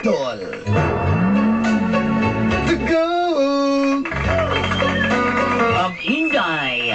Idol! The Go! Of Inday.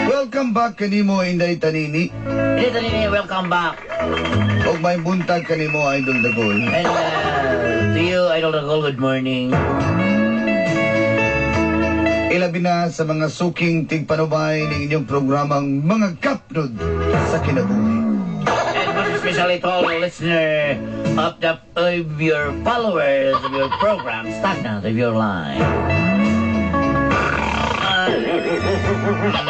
Welcome back kanimo, Inday Tanini. Inday Tanini, welcome back. Og may buntag kanimo, Idol Dagol. And to you, Idol Dagol, good morning. Ilabi na sa mga suking tigpanubay ng inyong programang Mga Kapnod sa Kinabuhi. And most especially to all the listener of your followers of your program, Stagnant of Your Life.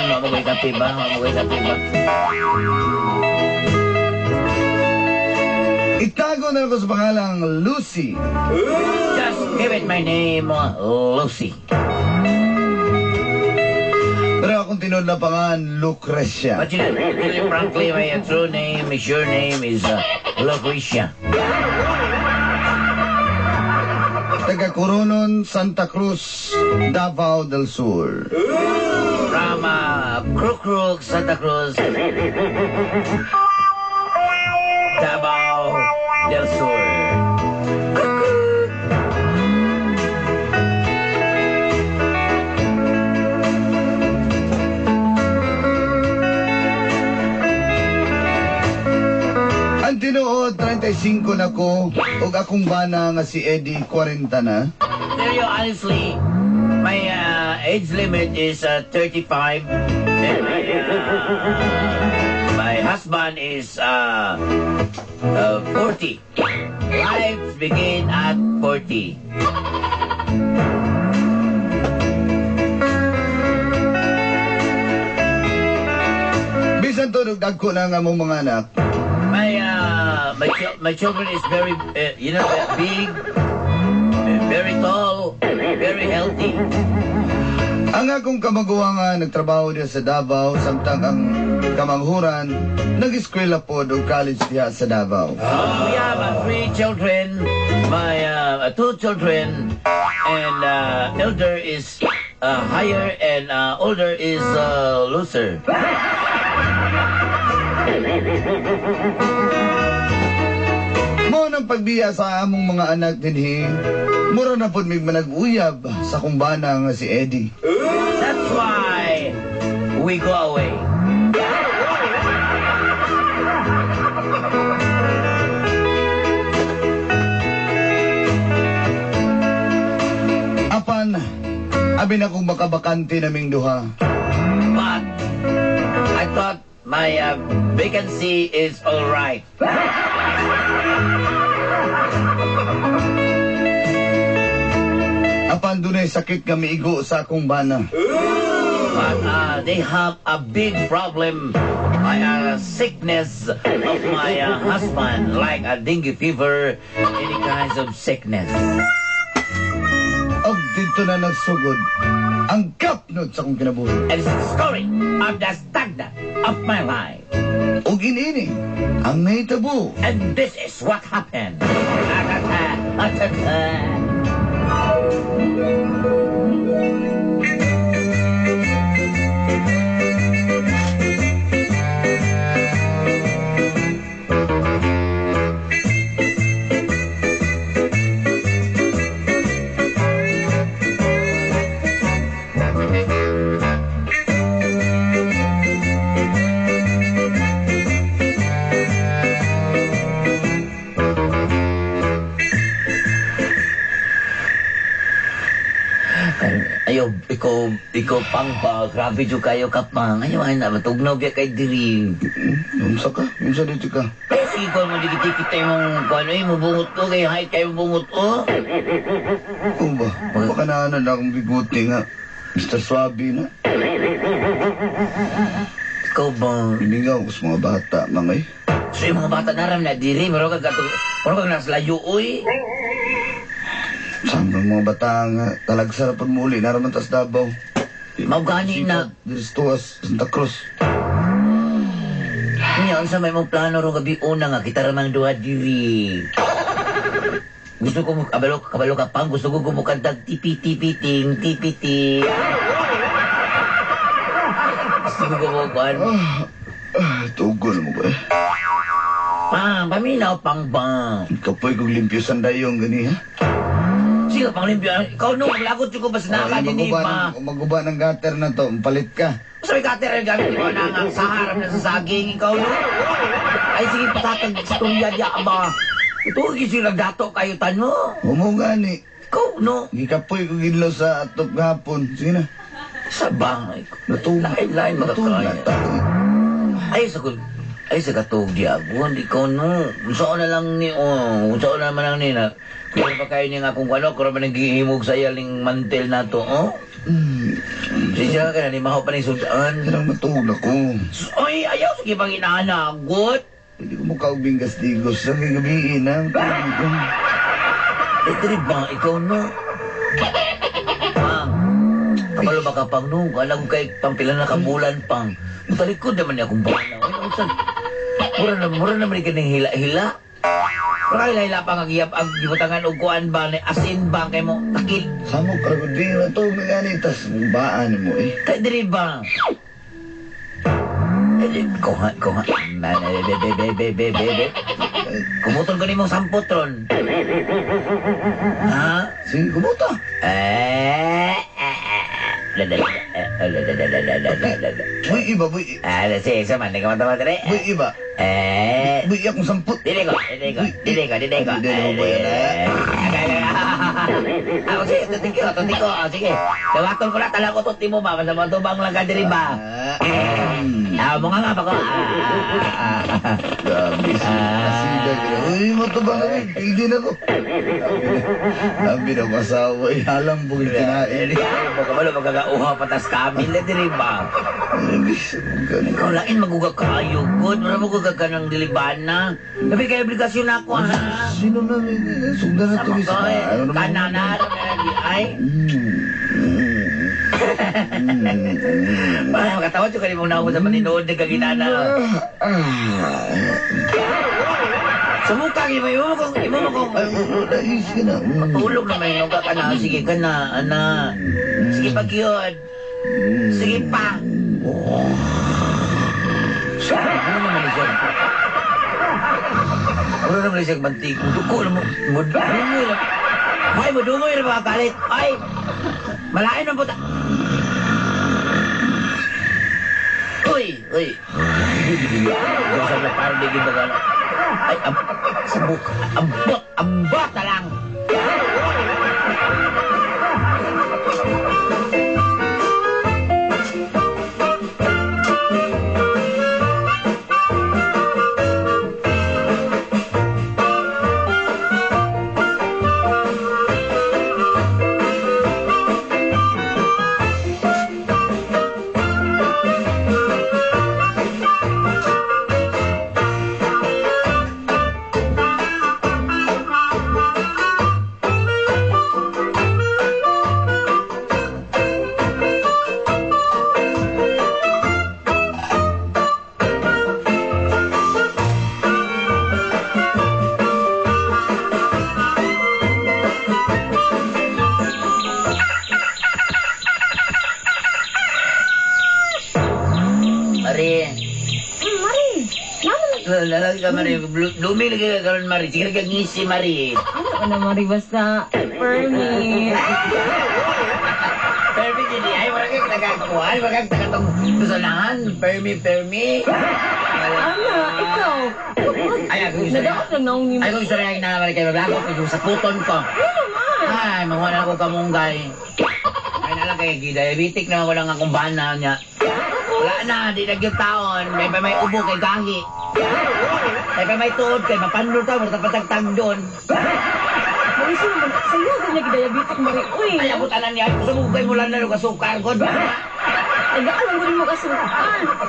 Mamugoy kape ba? Mamugoy kape ba? Itago na ako sa pangalang Lucy. Just give it my name, Lucy. Pero akong tinuod na pangan, Lucrecia. But you know, really, frankly, my true name, my sure name is Lucretia. Taga Coronon, Santa Cruz, Davao del Sur. From Kruk, Santa Cruz, Davao del Sur. Ang tinuod, 35 na ko, ug akong bana nga si Eddie, 40 na. Tell you honestly, my age limit is 35, and my husband is 40. Lives begin at 40. Bisan to, dagko na nga mong mga anak. My children is very big, very tall, very healthy. Ang akong kamaguwangan nagtrabaho diya sa Davao, samtang ang kamanghuran nag-eskwela po og college diha sa Davao. We have three children. My two children, and elder is higher and older is loser. Mao nang pagbiya sa among mga anak dinhi, mura na pud mig manag-uyab sa akong bana nga si Eddie. That's why we go away. Apan, abi na kong makabakante naming duha. But I thought my vacancy is all right. Apan dunay sakit nga miigo sa akong bana. But they have a big problem. My sickness of my husband, like a dengue fever, any kinds of sickness. Og dito na nagsugod ang kapnod sa akong kinabuhi. And it's the story of the stagnant of my life. Ug inini ang nahitabo. And this is what happened. Ayaw, ikaw pang ba, grabe jud kayo ka pang. Ayaw, ay na, matugnaw biya kay diri. Unsa ka? Unsa dito ka? Ay, sige ko mo dikit-dikit tayo mong, kung ano eh, mubungot ko, kay height kayo mubungot ko. Oo ba? Baka na ano na akong biguti nga. Mr. Swabe na. Ikaw ba? Hiningaw ko sa mga bata, mga eh. So yung mga bata naram na diri, maro kag maro kag nasa layo, uy. Saan ang mga bata nga talagsa na muli, naraman tas Davao. Mao gani na. Diri sa Tuas, Santa Cruz. Nya, unsa may mong plano rong gabi una nga kita ramang duha diri. Gusto ko kabalo kabalo ka pang gusto ko kumukantag tipi tipi ting tipi ti. Gusto ko kumukuan. Tugol mo ba eh? Pang, paminaw pang bang. Kapoy kong limpyo sandayong gani ha? Sige, pang limpyo. Ikaw no, maglagot ko ba sa naka Ay, din maguba pa. maguba ng gutter na to, palit ka. Sabi ka, ate, gamit ko na nga sa harap na sa saging, ikaw no. Ay, sige, patatag istorya diya ba. Ito, sila dato kayo tano. Humo gani. Ikaw no. Gikapoy ko ginlo sa atop gahapon. Sige na. Sa bang. Natug. Lain-lain Natug magkakaya. na ta. Ay, sa kul... Ay, sa katog di ako. Hindi ko no. Saan na lang ni... Oh, saan na naman lang ni na. Kaya pa kayo niya nga kung ano, kung naman naghihimog sa iyaling mantel na to, oh. Siya ka na, ni mahaw pa ni sudan. Kailangan matulog ako. Ay, ayaw, sige pang inaanagot. Hindi ko mukha ubing gastigos. Sa gabi na. Matulog ko. Eh, diri ba, ikaw no? Pang, kabalo ba ka pang no? Alam ko kay pang pila na kabulan pang. Mutalikod naman niya akong bana. Ay, unsan? Mura naman ni kaning hila-hila. Mura hila-hila pang ang iyap ang gibutangan og kuan ba ni asin ba kay mo takil. Samo ka di na to nga ni tas baan mo eh. Kay diri ba? Eh, ko ha, ko ha. Be, be, be, be, be, be, be. Kumutol ko nimo sampot ron. Ha? Sige, kumuta. Eh, eh, eh, la, la, la, la, la, la, la, la, la, la, la. Buy iba, buy Ah, sige, sama, hindi ka matawa diri. Buy iba. Eh, Buy akong sampot. dili ko, dili ko, dili ko, dili ko. Dili ko, boy, na. Ah, sige, tutik ko, tutik ko. Ah, sige. Dawaton ko na talaga ko tuti mo ba? Basta matubang lang ka diri ba? Ah, mo nga nga ba ko? Ah. Grabe, kasida ka na. Uy, matubang kami. Pildi na ko. Sabi na ko asawa, eh, halang bugin kinain. Baka malo magkagauha patas kami na diri ba? Ikaw lain maguga kayo, good. Mura maguga ka ng dilibana. Labi kayo obligasyon ako, ha? Sino na, sugdan na to. Sama ko, eh. Ano naman? Kanana, ay. Ay, makatawa siya kanimong naong sa maninood ng kaginana. Sa mukha, imo mo kong, imo mo kong, Ay, ay, sige na. Matulog na may nuga ka na. Sige ka na, ana. Sige pa, gyud. Sige pa. Ano naman siya? Ano naman siya bantig? Duko na mo. Mudungoy na. Ay, mudungoy na mga kalit. Ay! Malain ang puta. Uy! Uy! Diyos ang parang di kita Ay, sabuk. Ambot! Ambot na lang! Mari. Mari. Nano Lalagi ka, Mari. Lumi lagi ka karon, Mari. Sige ka ngisi, Mari. Ano na, Mari? Basta permit. Permi, gini. Ay, wala kang nagkakuha. Wala kang tagatong tusanahan. Permi, permi. Ana, ikaw. Ay, ako yung istorya. Nadaot na naong ni Ay, kung istorya yung nalaman kay Bablago, kung sa puton ko. Ano naman? Ay, manguha na ako kamunggay. Wala kay diabetic na wala nga akong bana niya. Wala na, di na gyud taon. May pa may ubo kay gahi. May pa may tuod kay mapandol ta, murta patagtag doon. Mari sa naman, sa'yo ganyan gidiabetic Mari. Uy, Ay, abot tanan niya. Gusto mo kay mula na lugar sukar god. tagaan ang gulin mo kasukan.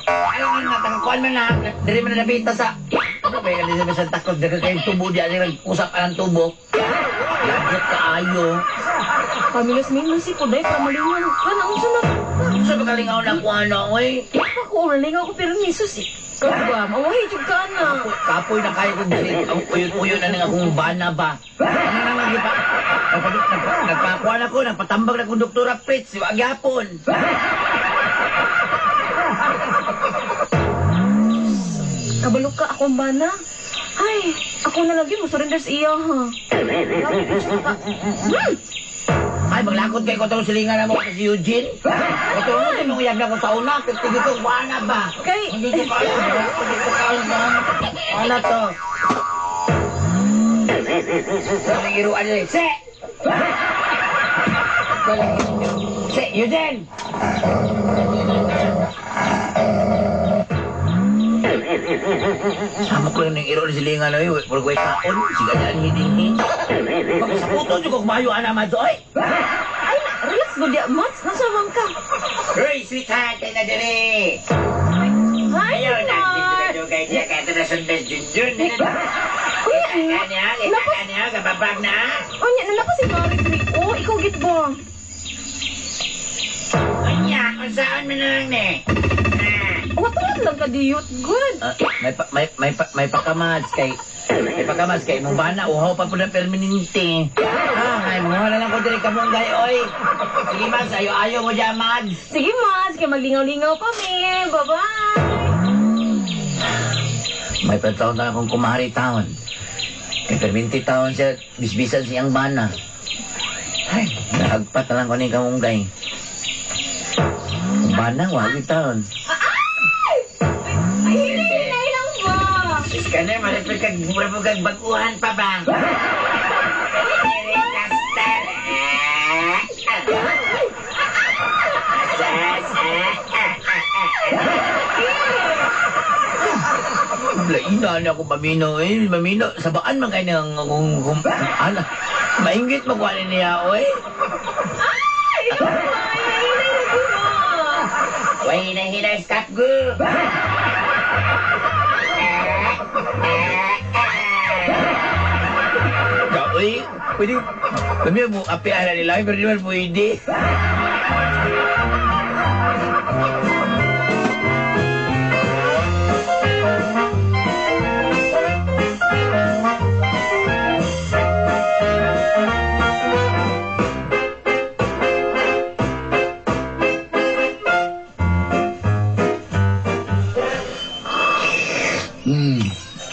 Ayaw nga natakakuan man na. Diri man na nabita sa... Ano ba yung sa Santa Cruz? Daga kayong tubo diyan. Nag-usap ang tubo. Lagot kaayo. Pamilos-milos si Kuday, pamalingan ka na. Unsa na? Sa pagkalingaw na ko ano, oy. Ako, ulalingaw ko pero misos eh. Ikaw ba? Mawahi, jud ka na. Kapoy na kayo kong dili. Ang uyon-uyon na ning akong bana ba. Ano na nga gipa? Nagpakuan ako, nagpatambag na akong Doktora Fritz, wa gyapon. Kabalo ka akong bana. Ay, ako na lagi mo surrender sa iya ha. Ay, maglakot kay ko tong silingan na mo si Eugene. Ito mo tinuyag na ko sa una, tigil ko bana ba. Kay, Hindi ko kaya, hindi ko kaya ba. Ano to? Sa iruan nila. Se! Se, Eugene! Sama ko lang ng iro ni silingan na yun. Puro ko'y kaon. Siga niya ang hidinghi. Pagkasaputo, dyan ko kumayo, ana, madzo, oy! Ay, relax go diya, Mats. Nasa man ka? Hey, sweetheart, ay na diri! Hi, Ayaw na, sweetheart. dito na kay niya, kaya ito na sundan dun dun. Unya, Kanya, kanya, kababag na. unya, nalapas si Mari diri. Oh, ikaw git ba? Unya, unsaon mo na lang ni? Watulad lang ka diyot. Good. May pakamas kay may pakamas kay mong bana uhaw pa po na permanente. Ah, ay mga wala lang ko diri kamunggay oy. Sige Mads, ayo ayo mo diyan Mads. Sige, Mats. Kaya maglingaw-lingaw kami. Bye-bye. May pagtaon na akong kumahari taon. Kay permanente taon siya, bisbisan siyang bana. Ay, nahagpat na lang ko ni kamunggay. Bana, wagi taon. Ay! Ay, hinay lang ba? Sus ka na, marapit kag, marapit kag baguhan pa ba? Laina na ako mamino eh. Mamino, sabaan man kayo ng kung, ano, mainggit magwala niya ako eh. Ay! Ikaw ba? Ay, hinay lang ba? Way hina-hina, stop go! Uy, pwede, kami mo api ala nila, pero di man pwede.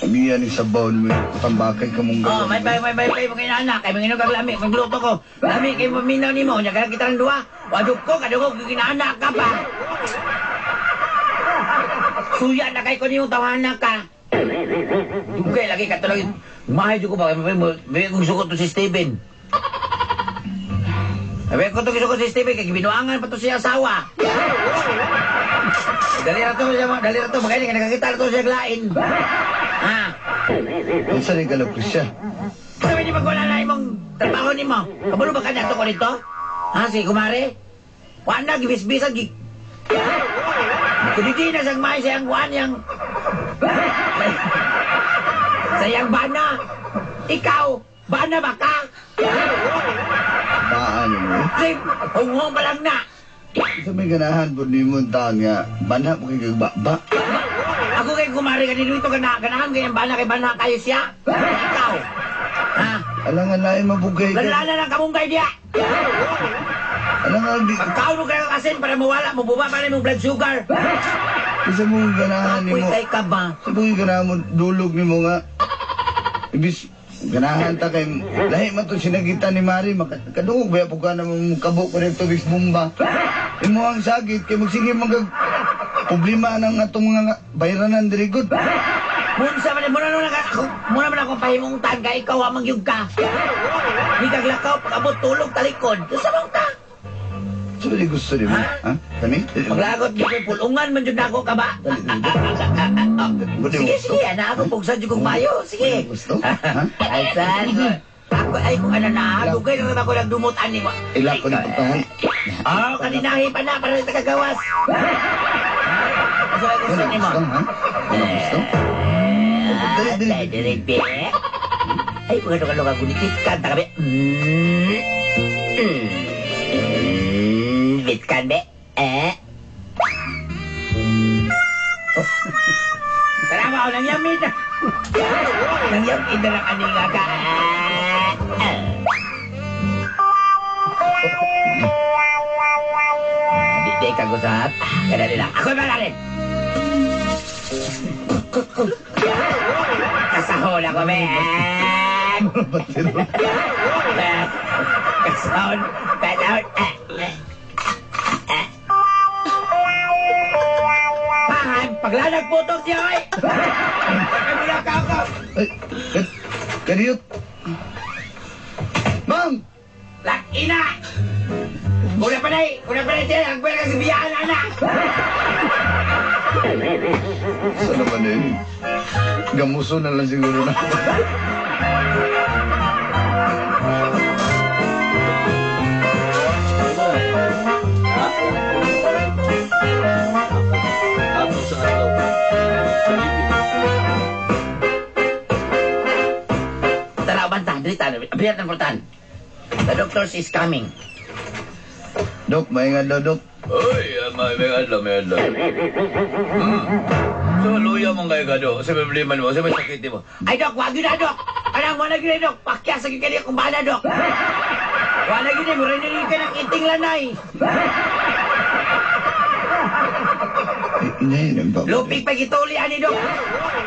Amiyan ni sabaw ni tambakay kamong Oh, may pay, may pay, may mga anak, kay mga kag lami, magluto ko. Lami kay maminaw nimo, nya kaya kita ng duha. Wadog ko, kadugog ginaanak ka pa. Suya na kay ko nimo tawanan ka. Dugay lagi ka tulog. Mahay jud ko ba may may kong sugot to si Steven. Sabi ko to gisugot si Steven kay gibinuangan pa to siya asawa. Dali ra to siya, dali ra to magay ka nakakita ra to siya glain. Ha? Unsa ni kalapis siya? Sabi ni magwala na imong trabaho nimo. Kabalo ba ka nato ko dito? Ha, sige kumare? Wa na gibisbisan gi. Kudidi na sang may siyang wan yang sayang bana. Ikaw, bana ba ka? Baan mo. Sige, hunghong pa lang na. Sa may ganahan po nimo ang taon nga banha mo kay ba. Ako kay kumare kanino ito gana ganahan kay ang bana kay bana kayo siya. Ikaw. Ha? Alangan lain mabugay ka. Lalala lang kamunggay diya. Alangan di Pagkaon mo kayo asin para mawala, mababa pa rin mong blood sugar. Isa mo ganahan Apoy nimo. kay ka ba? Sa mo ganahan mo dulog nimo nga. Ibis ganahan ta kay lahi man to sinagitan ni Mari makadungog ba po ka na mong kabo ko dito bis bumba. Imo ang sagit kay magsige magag problema nang atong mga bayranan diri gud. Munsa man muna nung ako, muna man akong pahimungtan kay ikaw amang yug ka. Di kag lakaw pag-abot tulog talikod. Sa bang ta? Sa ba gusto di mo? Ha? Kani? Maglagot gyud ko pulungan man jud nako ka ba? Dali, dali, dali. Sige, sige, ana ako pugsan jud kong mayo. Sige. Gusto? Ha? Alsan. Ako ay kung ano na, dugay na naman ako nagdumot ani mo. Ila ko ni pagtahan. Ah, kaninahi pa na para sa kagawas. Asa gusto Wala nimo? gusto, ha? Wala gusto? Dali, dali, Dali, dali, be. Ay, kung ano ka lugar gunitit ka, ta kami. Bitkan, be. Eh. Tara mo, nang yamit. Nang yamit na lang ani nga ka. Di, di ka gusap. Kada nila. Ako ba rin? Kasahol ako, be. Batiro. Kasahol. Kasahol. Pahan, paglanag putok siya, oy! Pagkamula ka ako! Ay, kadiyot. Bang! Lakina! Una pa na eh! Una pa na siya! Ang pwede kasi biyaan, anak! Saan naman eh? Gamuso na lang siguro na. Ato sa adlaw. Tara, banta! Dili ta! Abiyat ng portan! The doctors is coming. Dok, maingat daw, Dok. Uy, may adlaw, may adlaw. So, luya mong kayo ka, Dok. Sa problema mo, sa may sakit mo. Ay, Dok! Wag yun na, Dok! Anang, wala yun na, Dok! Pakya sa kanya kung bahala, Dok! Wala yun eh! Mura na ka ng iting lanay! Ay, inay, ang ba? Lupig pa gituli, ani, Dok!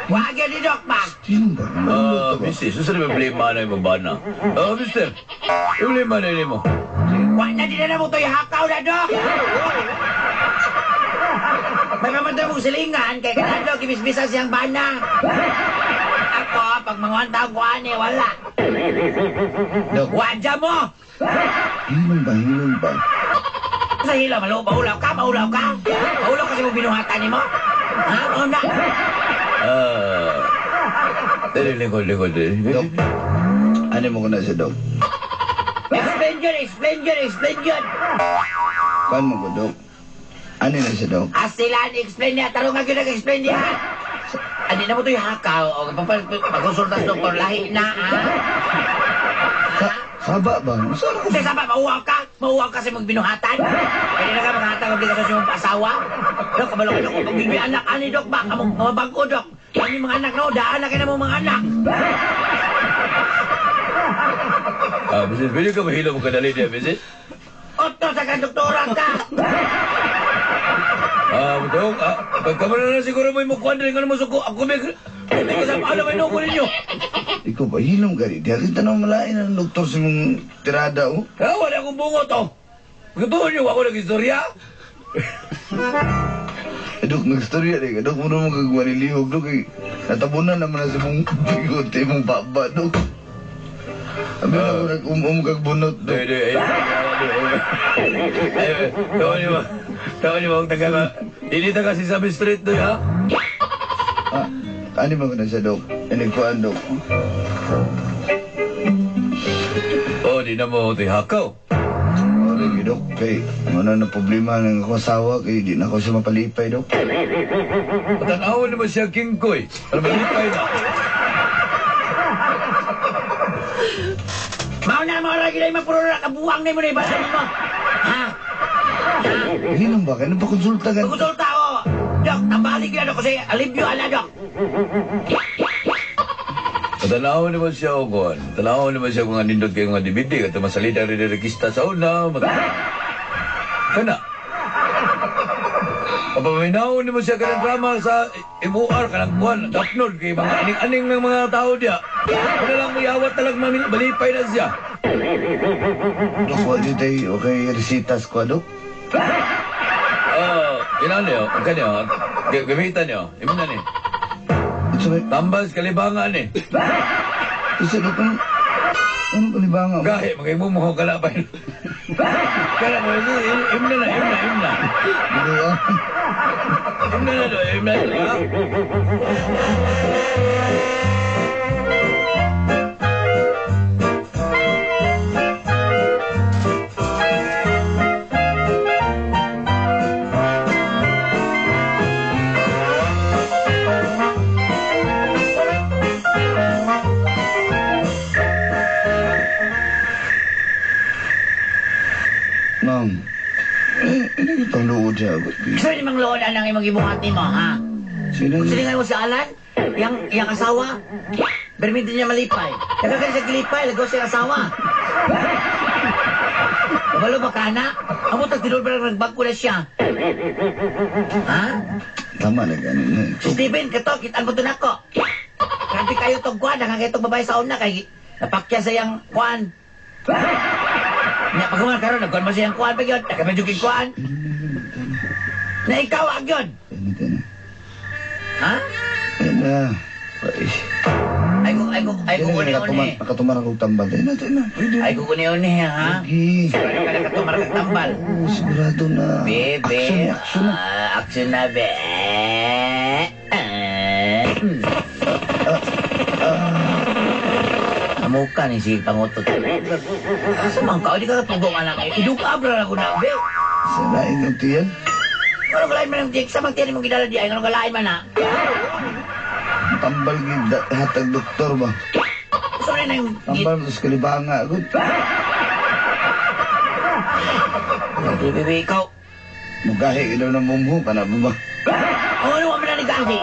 Wag yun ni Dok, ba? Sino ba? Ah, mister, so sa problema na imong bana. Ah, mister, problema na nimo. Wala din na mo to'y hakaw na, Dok! May pamunta mong silingan, kay kanado, gibisbisa siyang bana. Ako, pag mga taong ko, ani, wala. Dok, Wadya mo! hilong ba? Hilong ba? Sa hilo, malo, maulaw ka, maulaw ka. Maulaw kasi mo binuhatan ni mo. Ha? Mauna. Ah, dali, lingkod, lingkod, dali. Dok, ano mo ko na siya, Dok? Explain yun, explain yun, explain yun. Kuan mo ko, Dok? Ano na siya, Dok? Asilan, explain niya. Tarong nga yun nag-explain niya. Ano na mo ito'y hakaw? O, pagkonsulta sa doktor, lahi na, ha? Saba ba? Saan ako? Kasi saba, mauwaw ka? Mauwaw ka sa mong binuhatan? Kaya na ka maghatag obligasyon sa mong asawa? Dok, kabalo ka, Dok. Pag may anak, ani, Dok, ba? Kamong mga bago, Dok. Kami mga anak, no? Daan na kayo na mong mga anak. Ah, mister, pwede ka mahilo mo kadali niya, mister? Otto, sa ka, doktora ka. Ah, betul. Ah, pagkamala na siguro mo yung kuan rin mo suko. Ako may kasama ano may nuko ninyo. Ikaw ba, hilong ka rin? Di kita na malain ang doktor sa mong tirada, oh. Ah, wala akong bungo to. Gusto niyo ako nag-istorya? Eh, Dok, nagstorya rin ka. Dok, mo naman kag manilihog, Dok. Eh, natabunan naman na sa mong bigote, mong baba, Dok. Abi na ako nag-um-um kag bunot, Dok. Di, di, ay, ay, tawa niyo ba? Tawa niyo ba ang taga Dili ta kasi sa street doy, ha? Ah, ano ba ko na siya, Dok? Inigkuan, Dok. Oh, di na mo ito'y hakaw. Oh, lagi, Dok. Kay, ano na problema ng akong asawa, kay di na ako siya mapalipay, Dok. Patanawon naman siya, King Koy. Para malipay na. Mao na, mao na, ginay mapuro na, kabuang na mo na ibasa mo. Ha? Hilong ba? Kaya pa konsulta ka? Pagkonsulta ko. Dok, tambalik yun, Dok, kasi alibyo, ala, Dok. Patanawon naman siya, o kuan. Tanawon naman siya kung nindot kayo nga DVD. Kata masalita rin rekista sa una. Kana. Papaminawon naman siya kanang drama sa MOR, kanang kuan, dapnod kay mga aning-aning ng mga tao diya. Wala lang mayawat talag malipay na siya. Dok, wala tayo. Okay, resitas ko, Dok. Ah, ilan niyo? Kanyo, gamitan niyo. Imo na ni. Tambas kalibangan ni. Isa, Dok, anong kalibangan? Gahi, magay mo mo ka na pa. Kaya mo, imna na, imna, imna. Binuang. Imna na do, imna na. Ma'am, eh, ano yung pangluod siya? Gusto ni Mang Lola nang imong gibuhat nimo, ha? Sino Gusto nga mo si Alan? Yang asawa? Permiti niya malipay. Nagkakaroon siya gilipay, lagaw siya asawa. Kabalo ba ka na? Amo tas tinuod pa lang nagbagko na siya. Ha? Tama na ganun na. Si Steven, kato, kitaan mo to nako. Grabe kayo tong kuan, nakakitong babae sa una kay napakya sa iyang kuan. Nya pagkuman karon nagkuan mo siyang kuan pa gyud, nagkamedyo kig kuan. Na ikaw agyon. Ano na? Ha? Ayun na. Ay. Ay ko Yan na, uni-uni. Nakatumar akong tambal. Ayun na, ayun na. Pwede. Ay ko uni-uni ha. Lagi. Sigurado ka nakatumar kang tambal. Oo, sigurado na. Bebe. Action na, action na. Ah, action na, be. Amuka ni si pangutot. Asa man ka? Di ka katugong anak. Idukabra na ko na, be. Sa lain ng tiyan. Ano kalain man ang tiyan? Sa mga tiyan mong gidala di ay. Ano kalain man ha? Tambal gid hatag doktor ba? Gusto na yung... Tambal mo sa kalibanga. Good. Bebe, bebe, ikaw. Mugahi daw ng mumho ka na ba? Oh, ano man na ni Gahi?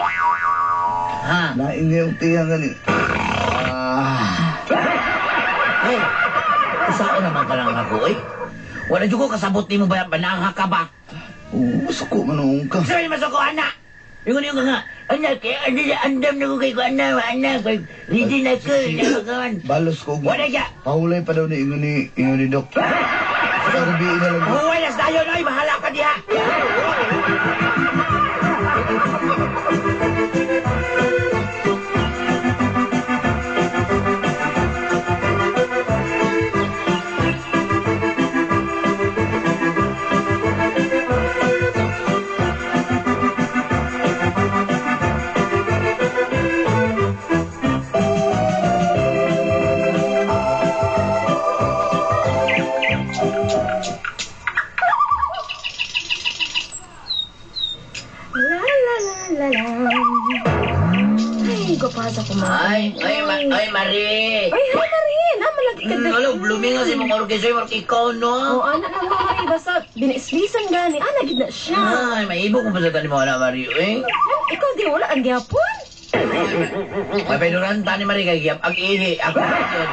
Ha? Lain niya yung tiyan gani. Ah. Hey, usao naman ka lang ako, eh. Wala dyan ko kasabot ni mo ba? Banangha ka ba? Oo, masuko man ka. Sabi ni masuko, anak! Yung ano yung nga, anak, eh, ano, andam na ko kay ko, anak, anak, ready na ko, nabagawan. Balos ko. Wala siya. Pahulay pa daw ni ingon ni Doc. Sa gabi na lang. Huwag na tayo, noy, bahala ka diha. La la la la la. Ay, gwapasa ko ma. Ay, ay, ma, ay, Marie. Ay, hi Marie. Na malagi ka dali. Ano, blooming nga si mga orkestra, yung ikaw, no? Oh, ana na mo Marie basta biniislisan gani. Ana gid na siya. Ay, maibog mo pa sa ganun mga na, Marie, eh. Ikaw di wala ang gyapon. May painuranta ni Marie kay Giyap, ang ihi, ako yun.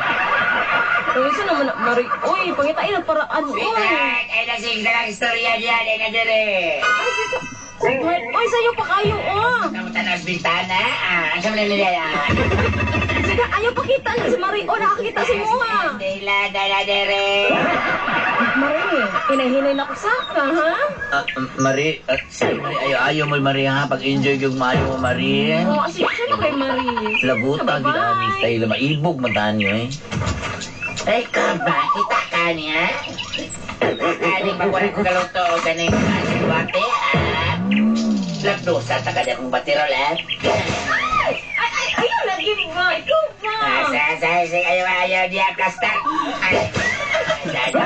Kaya naman na Marie. Uy, pangitain ang paraan. Uy. Ay, nasig na istorya diyan, ay nadere. Ay, sige. Sweetheart, uy, sa'yo pa kayo, oh. Kamutan ang bintana, ah, ang sa mga nila. Sige, ayaw pakita na si Marie. Oh, nakakita si Moa. Dila, dala, dere. Marie, hinahinay na ko sa ka, ha? Ah, Marie, sige, Marie, ayaw, ayaw mo, Marie, ha? Pag-enjoy yung maayo mo, Marie. Oo, sige, siya na kay Marie. Laguta, Bye-bye. ginami style, maibog, matanyo, eh. Ay, ka ba? Kita ka niya? Kaning magwala ko kaluto o kaning bate, ah. Lagdosa, taga na akong batirol, ah. Ay, ay, ayaw lagi ba? Ikaw ba? Ah, sa, ayaw, ayaw, diya, plastar. Ay, ay, Lagi.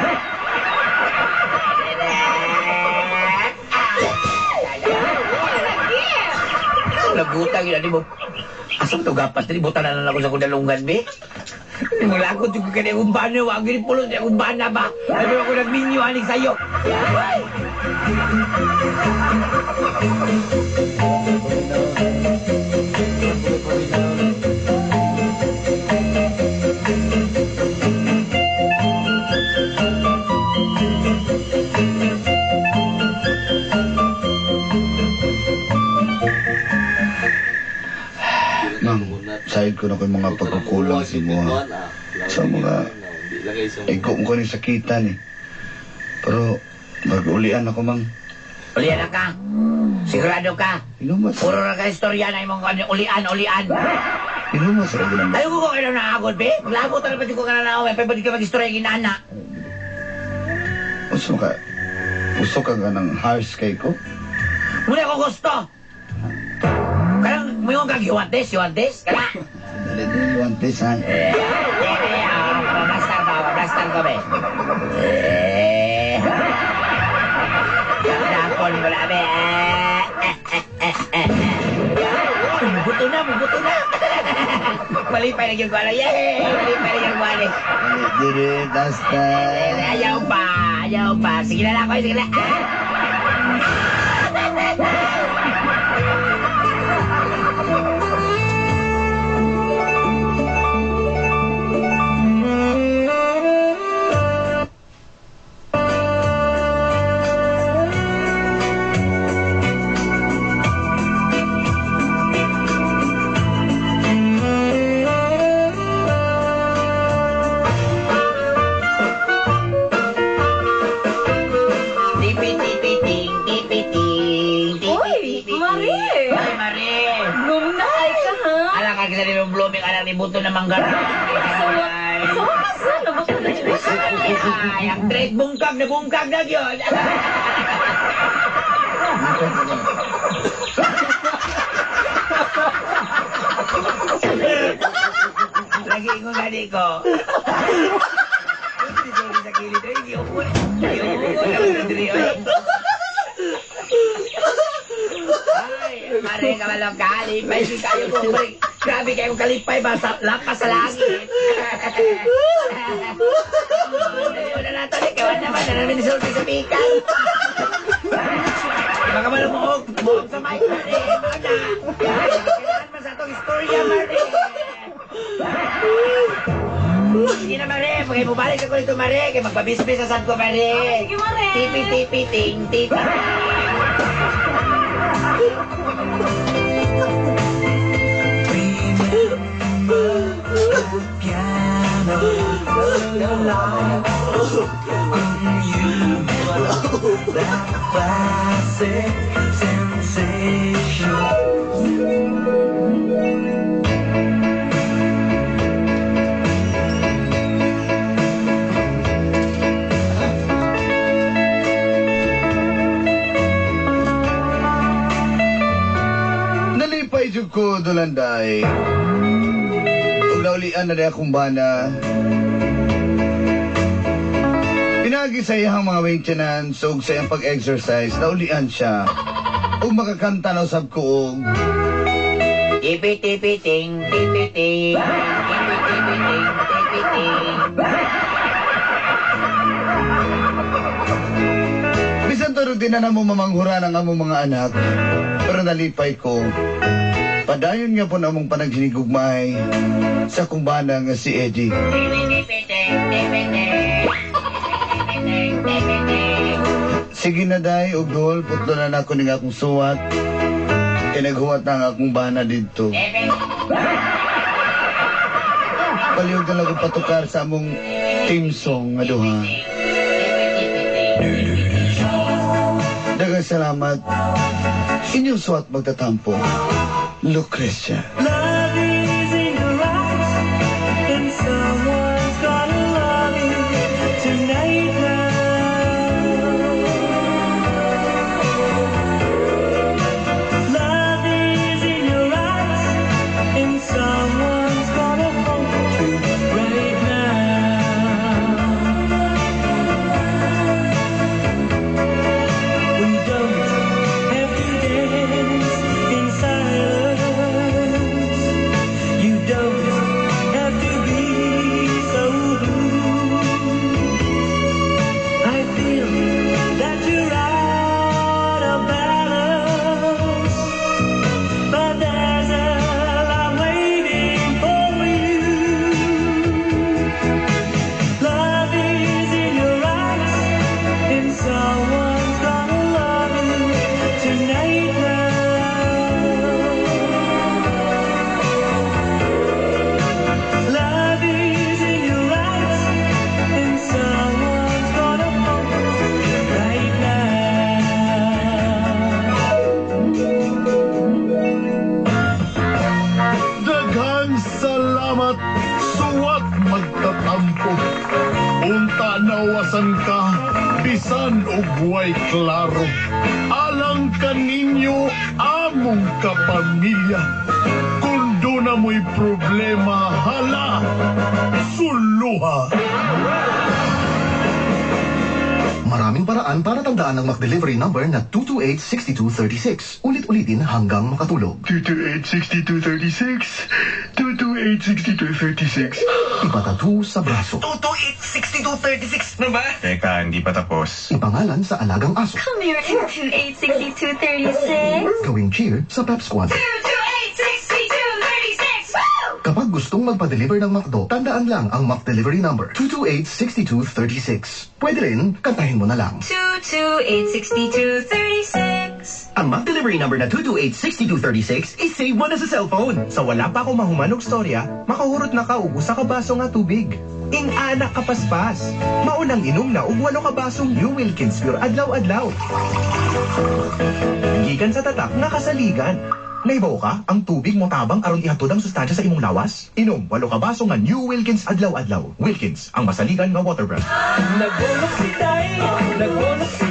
Laguta, ginani mo. Asa to gapat diri buta na lang ako sa kudalungan be. Hindi mo lagot yung kanya akong bana, wag gini pulot akong bana ba. Ay pero ako nagminyo aning sayo. Ay! Ma'am, sahid ko na ko yung mga pagkukulang sa mga sa mga ikaw ko ni sakitan eh. Pero mag-ulian ako, mang. Ulian na ka. Sigurado ka. Inumas. Puro na ka istorya na imong ulian, ulian. Inumas ra gyud ang Ayaw ko ko kayo na agod, be. Maglabot na pati ko ka na naon. May pwede ka mag-istorya ginana. Gusto ka? Gusto ka nga ng harsh kay ko? Muna ako gusto. Kanang muingon kag you want this, you want this? Kana. Dali din, you want this, ha? Eh, ah, pablastar ko, be. Eh. Dapon mo na, be. Eh, eh, eh, eh. Ay, mubuto na, mubuto na. Malipay na yung kuwan. Yay! Malipay na yung kuwan. Dali, dili, basta. Eh, ayaw pa, ayaw pa. Sige na lang, sige na. Ah! Tipi, tipi, ting, tipi, ting, tipi, Uy, tipi, ting. Marie! Ay, Marie! Blooming na ay ka, ha? Alam ka kasi yung blooming, alam ni buto na mangga. Sa wakas na, nabaka na siya. Ay, ang trade bungkag na bungkag na yun. Lagi ko gani ko. Sa kilid, ay, giupo. Giupo na diri, oy. Ay, mare kabalong kalipay si kayo ko. Mare, grabe kayo kalipay ba sa lapas sa langit. Dali na nato ni kawan naman na namin sulti sa pikan. Baka malo mo og sa mic mare. Mao na. Kailangan man sa atong istorya mare. Sige na mare, pag mubalik ako dito mare, kay magpabisbis sa sad ko mare. Sige, Mare. Tipi tipi ting tipi. Nalipay jud ko dulanday. Ug naulian na rin akong bana. Pinagi sa iyang mga maintenance ug sa iyang pag-exercise, naulian siya. Ug makakanta na usab ko og Tipi tipi ting tipi ting tipi tipi ting tipi ting. Bisan turog din na namo mamanghuran ang among mga anak. Pero nalipay ko. Padayon nga po na among panaghinigugmay sa akong bana nga si Eddie. Tipi tipi ting tipi ting tipi ting tipi ting. Sige na day, ug dol, putlo na nako ning akong suwat. Kay naghuwat na ang akong bana didto. Tipi. Palihog na lang kong patukar sa among team song nga duha. Daghang salamat. Inyong suwat magtatampo. Lucrecia. Love is in your eyes, and someone's gonna love you tonight now. Love is in your eyes, and someone's gonna hold you right now. We don't have to dance in silence. You don't have to be so blue. I feel that you're out of balance, but there's a lot waiting for you. Love is in your eyes, and someone's gonna love you tonight now. Love is in your eyes, and someone's gonna hold you right now. Daghang salamat, suwat magtatampo. Unta nawasan ka, Bisan og way klaro. Alang kaninyo among kapamilya. Kung duna mo'y problema, hala, suluha. Maraming paraan para tandaan ang McDelivery number na 228-6236. Ulit-ulitin hanggang makatulog. 228-6236. 228-6236. Ipatattoo sa braso. 228-6236 na ba? Teka, hindi pa tapos. Ipangalan sa alagang aso. Come here, 228-6236. Gawing cheer sa pep squad. 228-6236! Woo! Kapag gustong magpa-deliver ng McDo, tandaan lang ang McDelivery number, 228-6236. Pwede rin, kantahin mo na lang. 228-6236. Ang McDelivery number na 228-6236, i-save mo na sa cellphone. Sa wala pa akong mahumanog storya, makahurot na ka og usa ka baso nga tubig. Ing-ana kapaspas. Maunang inom na og 8 ka basong New Wilkins Pure adlaw-adlaw. Gikan sa tatak nga kasaligan. Naibaw ka, ang tubig mo tabang aron ihatod ang sustansya sa imong lawas? Inom 8 ka baso nga New Wilkins adlaw-adlaw. Wilkins, ang masaligan nga water brand. Nagbulok si Day, nagbulok.